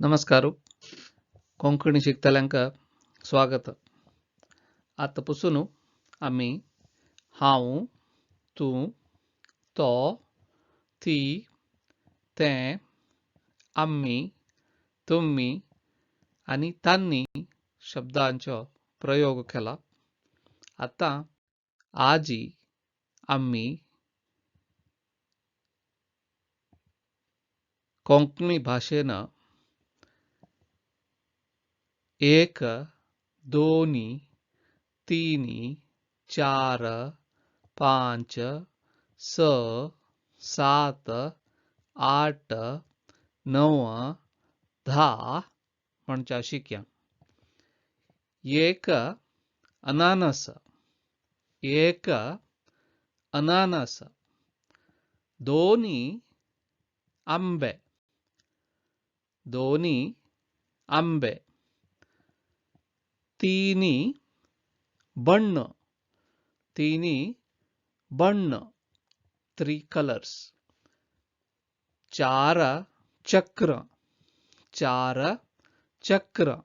नमस्कार कोंकणी शिकतल्यांक स्वागत। आतां पसून आमी हांव, तूं, तो, ती, तें, आमी, तुमी आनी तांनी शब्दांचो प्रयोग केला। आतां आजी आमी कोंकणी भाशेन 1 2 3 4 5 6 7 8 9 10 म्हणच्या शिक्या। 1 अनानस, 1 अनानस, 2 आंबे, 2 आंबे, 3 बण्ण, 3 बण्ण, 3 कलर्स, 4 चक्र, 4 चक्र,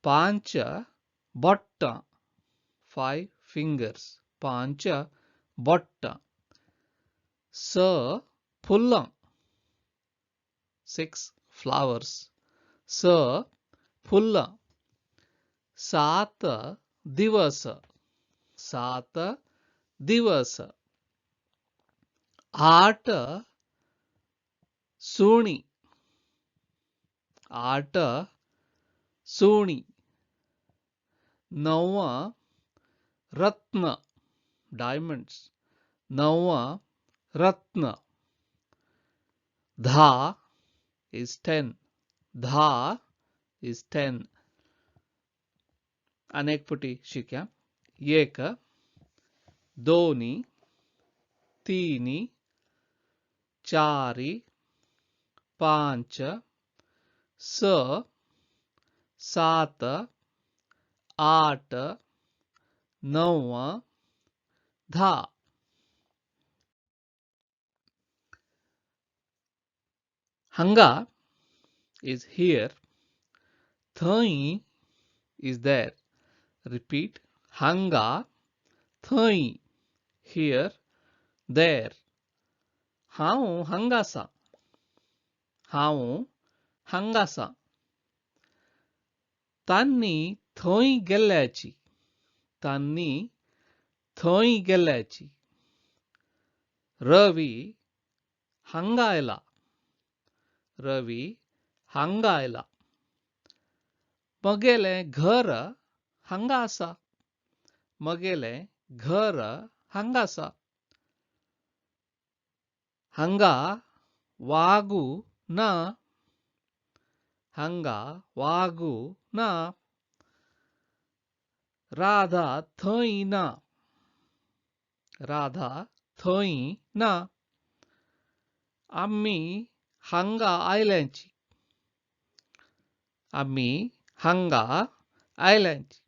5 बोट्टां, 5 फिंगर्स, 5 बोट्टां, 6 फुलां, 6 फ्लावर्स, 6 फुलां, 7 दिवस, 7 दिवस, 8 सुणी, 8 सुणी, 9 रत्न, डायमंड्स, 9 रत्न, 10 is 10, 10 is 10। अनेक पुटी शिक्या। 1 2 3 4 5 6 7 8 9 10। Hanga is here, थंय is there. Repeat, hanga, थंय, here, there. हांव हांगासा, हांव हांगासा। तांनी थंय गेल्ल्याची, तांनी थंय गेल्ल्याची। रवी हांगा आयला, रवी हांगा आयला। मगेलें घर हांगा आसा, मगेलें घर हांगा आसा। हांगा वागू ना, हांगा वागू ना। राधा थंय ना, राधा थंय ना। आमी हांगा आयल्यांची, आमी हांगा आयल्यांची।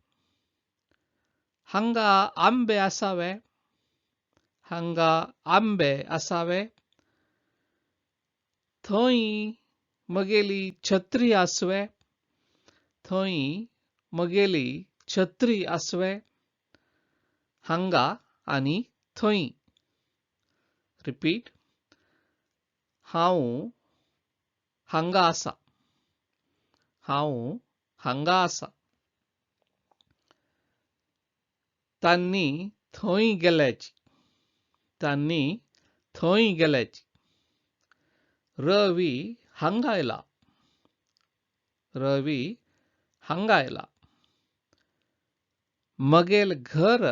हांगा आंबे आसावे, हांगा आंबे आसावे। थंय मगेली छत्री आसवे, थंय मगेली छत्री आसवे। हांगा आनी थंय। रिपीट, हांव हांगा आसा, हांव हांगा आसा। तांनी थंय गेल्याची, तांनी थंय गेल्याची। रवी हांगा आयला, रवी हांगा आयला। मगेल घर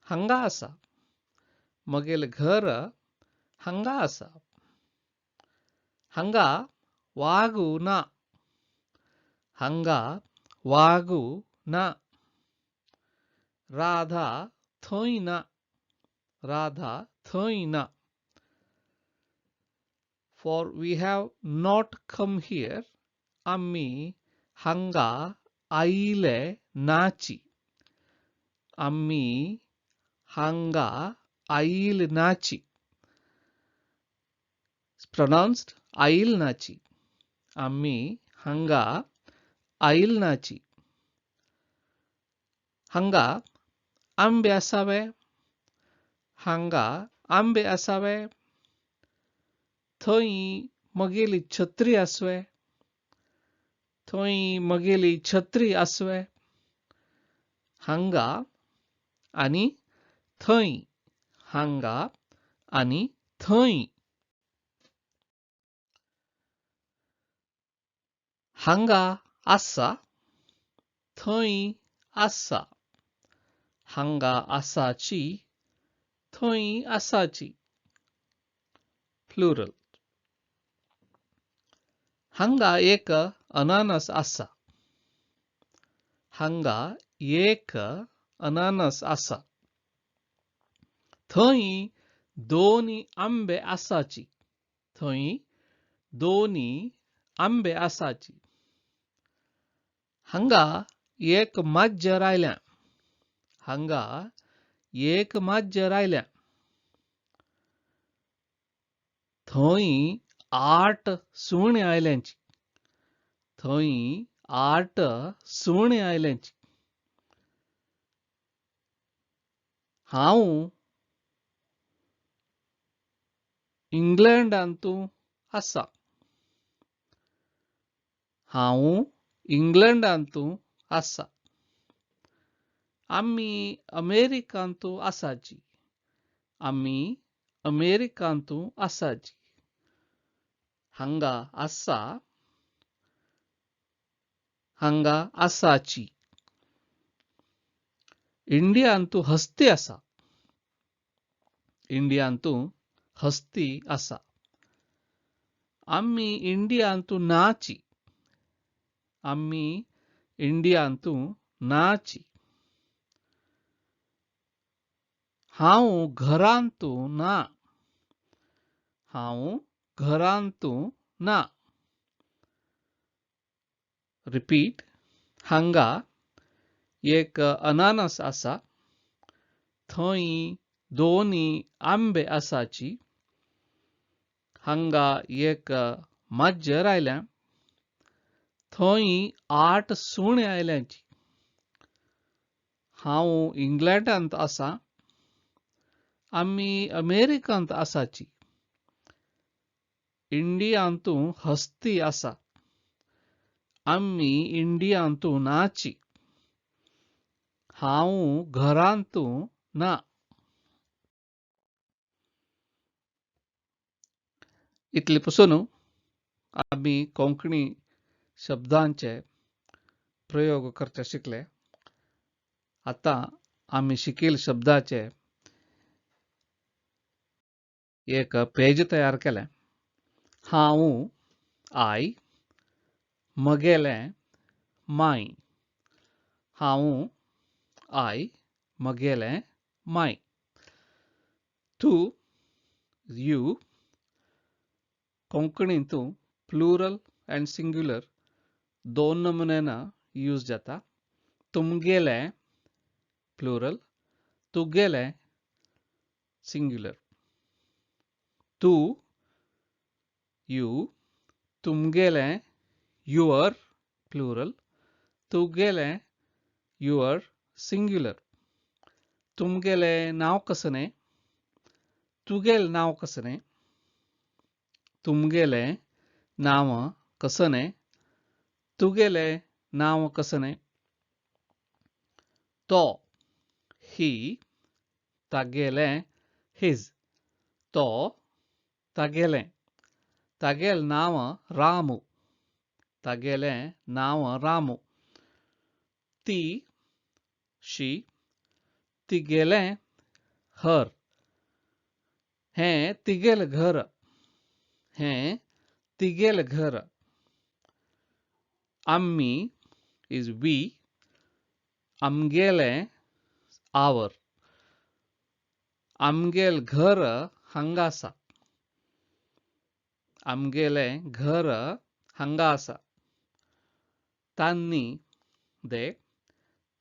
हांगा आसा, मगेल घर हांगा आसा। हांगा वागू ना, हांगा वागू ना। राधा थंय ना, राधा थंय ना। For we have not come here, आमी हांगा आयले नाची, आमी हांगा आयल नाची। Pronounced आयल नाची, आमी हांगा आयल नाची. हांगा आंबे आसावे. हांगा आंबे आसावे. थंय मगेली छत्री आसवे. थंय मगेली छत्री आसवे. हांगा आनी थंय. हांगा आनी थंय. हांगा आसा. थंय आसा. हांगा आसाची. थंय आसाची. प्लुरल. हांगा एक अनानस आसा. हांगा एक अनानस आसा. थंय दोन आंबे आसाची. थंय दोन आंबे आसाची. हांगा एक माजर आयल्या. हांगा एक माजर आयल्या. थंय 8 सुणे आयल्यांची. थंय 8 सुणे आयल्यांची. हांव इंग्लंडांतू आसा. हांव इंग्लंडांतू आसा. आमी अमेरिकांतू आसाची. आमी अमेरिकांतू आसाची. हांगा आसा. हांगा आसाची. इंडियांतू हस्ती आसा. इंडियांतू हस्ती आसा. आमी इंडियांतू नाची. आमी इंडियांतू नाची. हांव घरांतू ना. हांव घरांतू ना. रिपीट. हांगा एक अनानस आसा. थंय दोन आंबे आसाची. हांगा एक माजर आयल्या. थंय 8 सुणे आयल्यांची. हांव इंग्लंडांत आसा. आमी अमेरिकांत आसाची. इंडियांतू हस्ती आसा. आमी इंडियांतू नाची. हांव घरांतू ना. इतले पसून आमी कोंकणी शब्दांचे प्रयोग करचे शिकले. आतां आमी शिकील शब्दाचे एक पेज तयार केलें. हांव I, मगेलें my. हांव I, मगेलें my. तूं you. कोंकणींतू प्लुरल अँड सिंग्युलर दोन नमुन्यान यूज जाता. तुमगेलें प्लुरल, तुगेलें सिंग्युलर. तूं you, तुमगेलें your plural, तुगेलें your singular. तुमगेलें नांव कसलें, तुगेलें नांव कसलें. तुमगेलें नांव कसलें, तुगेलें नांव कसलें. तो ही, तागेलें his. तो तागेलें. तागेलें नांव रामू. तागेलें नांव रामू. ती शी, तिगेलें हर. हें तिगेलें घर. हें तिगेलें घर. आमी is we, आमगेलें our. आमगेलें घर हांगा आसा. आमगेलें घर हांगा आसा. तांनी दे,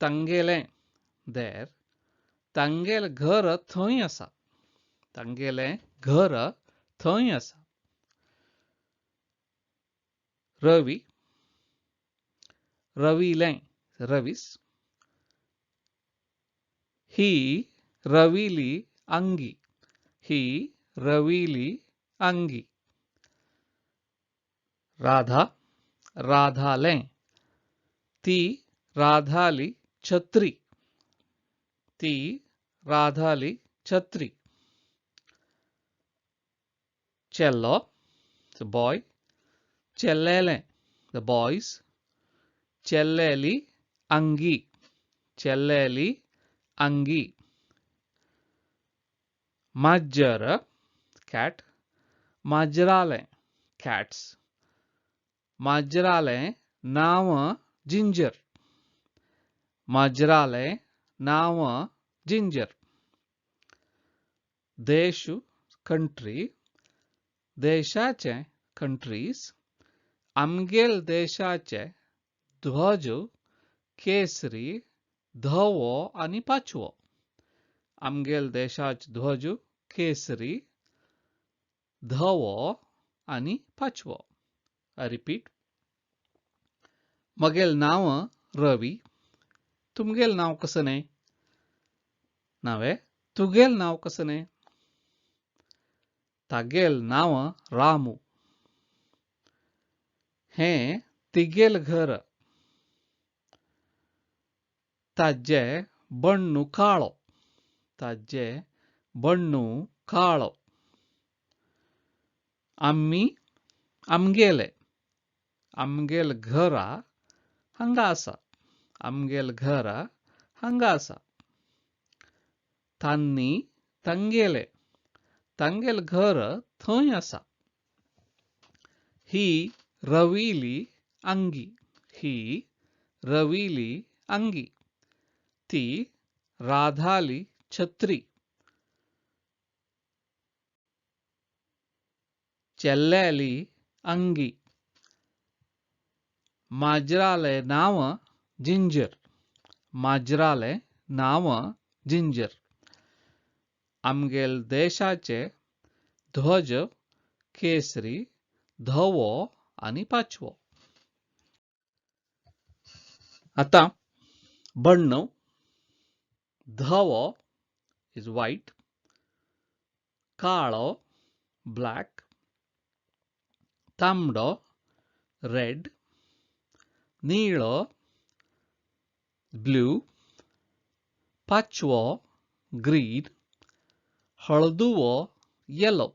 तांगेलें देर. तांगेलें घर थंय आसा. तांगेलें घर थंय आसा. रवी रवीलें रवीस ही रवीली अंगी ही रवीली अंगी राधा राधालें ती राधाली छत्री ती राधाली छत्री चेल्लो the boy चेल्लेलें the boys चेल्लेली अंगी चेल्लेली अंगी माजर cat माजरालें cats माजरालें नांव जिंजर माजरालें नांव जिंजर देश कंट्री देशाचे कंट्रीज आमगेल देशाचे ध्वज केसरी धवो आनी पाचवो आमगेल देशाचे ध्वज केसरी धवो आनी पाचवो. I repeat. मगेल नांव रवी तुमगेल नांव कसलें नावे तुगेल नांव कसलें तागेल नांव रामू हें तिगेल घर ताजे बण्णू काळो ताजे बण्णू काळो आमी आमगेले आमगेल घरा हांगा आसा आमगेल घरा हांगा आसा तांनी तांगेले तांगेल घर थंय आसा ही रवीली अंगी ही रवीली अंगी ती राधाली छत्री चेल्लेली अंगी माजराले नांव जिंजर माजराले नांव जिंजर आमगेल देशाचे ध्वज केसरी धवो आनी पाचवो. आतां बण्ण धवो is white काळो ब्लॅक तांबडो रेड निळो ब्लू पाचवो ग्रीन हळदुवो येलो.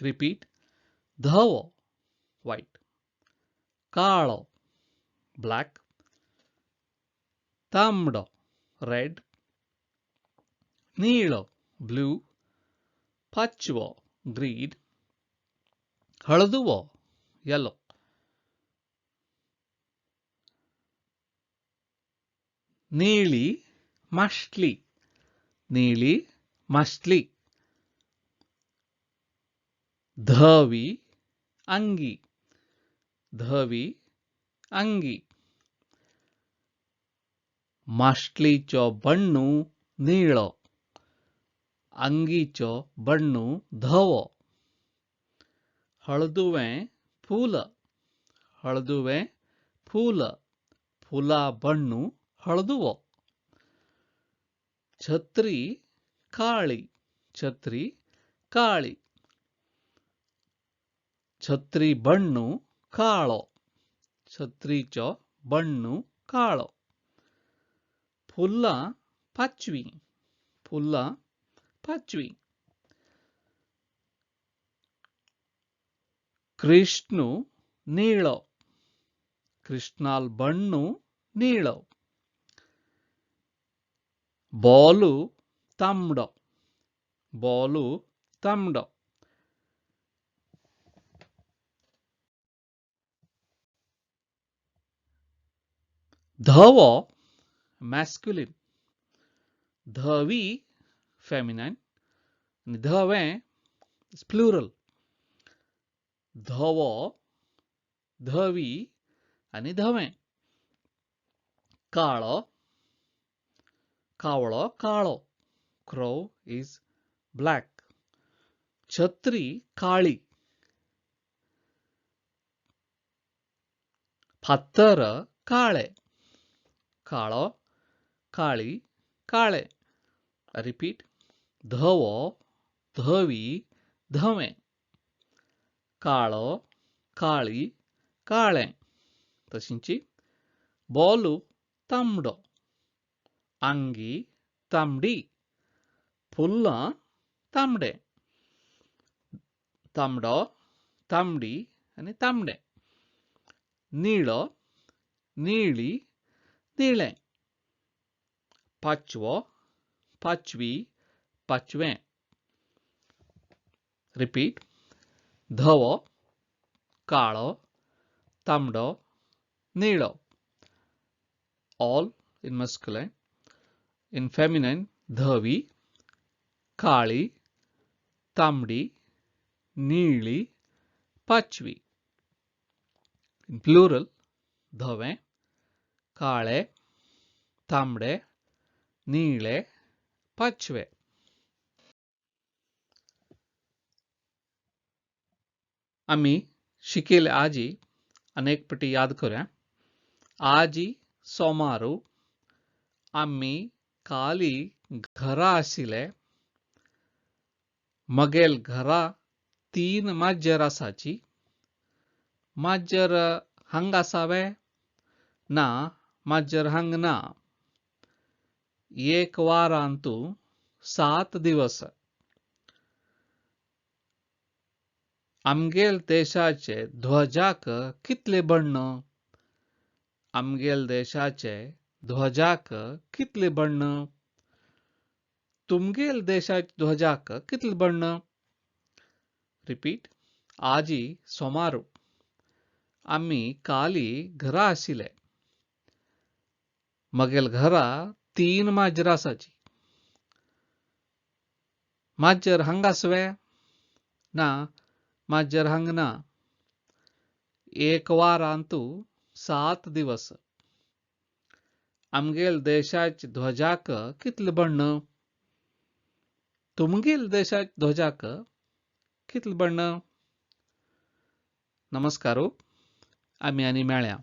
रिपीट. धवो व्हाईट काळो ब्लॅक तांबडो रेड निळो ब्लू पाचवो ग्रीन हळदुवो येलो. नीली मासली नीली मासली धवी अंगी धवी अंगी मासलीचो बण्णू निळो अंगीचो बण्णू धवो हळदुवें फूल हळदुवें फूल फुला बण्णू हळदुवो छत्री काळी छत्री काळी छत्री बण्णू काळो छत्रीचो बण्णू काळो फुलां पाचवी फुलां पाचवी कृष्णू निळो कृष्णाल बण्णू निळो बालू तांबडो बालू तांबडो धवो मॅस्क्युलिन धवी फेमिनाइन आनी धवें प्लुरल धवो धवी आनी धवें काळो कावळो काळो क्रो is black छत्री काळी फातर काळे. काळो, काळी, काळे. रिपीट. धवो, धवी, धवें. काळो, काळी, काळें. तशींची बोलू तांबडो, आंगी तांबडी, फुल्लां तांबडें. तांबडो, तांबडी आनी तांबडें. निळो, निळी, निळें. पाचवो, पाचवी, पाचवें. रिपीट. धवो, काळो, तांबडो, निळो. All in masculine. In feminine, धवी, काळी, तांबडी, निळी, पाचवी. In plural, धवें, काळे, तांबडे, निळे, पाचवे. आमी शिकेले आजी अनेक पटी याद करूया. आजी सोमारू आमी काली घरा आशिल्ले. मगेल घरा 3 माजर आसाची. माजर हांग आसावे? ना, माजर हांग ना. एक वारांतू 7 दिवस. आमगेल देशाचे ध्वजाक कितले बण्ण? आमगेल देशाचे ध्वजाक कितले बण्ण? तुमगेल देशाचे ध्वजाक कितले बण्ण? रिपीट. आजी सोमारू आमी काली घरा आशिल्ले. मगेल घरा 3 माजर आसाची. माजर हांग आसवे? ना, माजर हांग ना. एक वारांतू 7 दिवस. आमगेल देशाचे ध्वजाक कितले बण्ण? तुमगेल देशाचे ध्वजाक कितले बण्ण? नमस्कार, आमी आनी मेळ्या.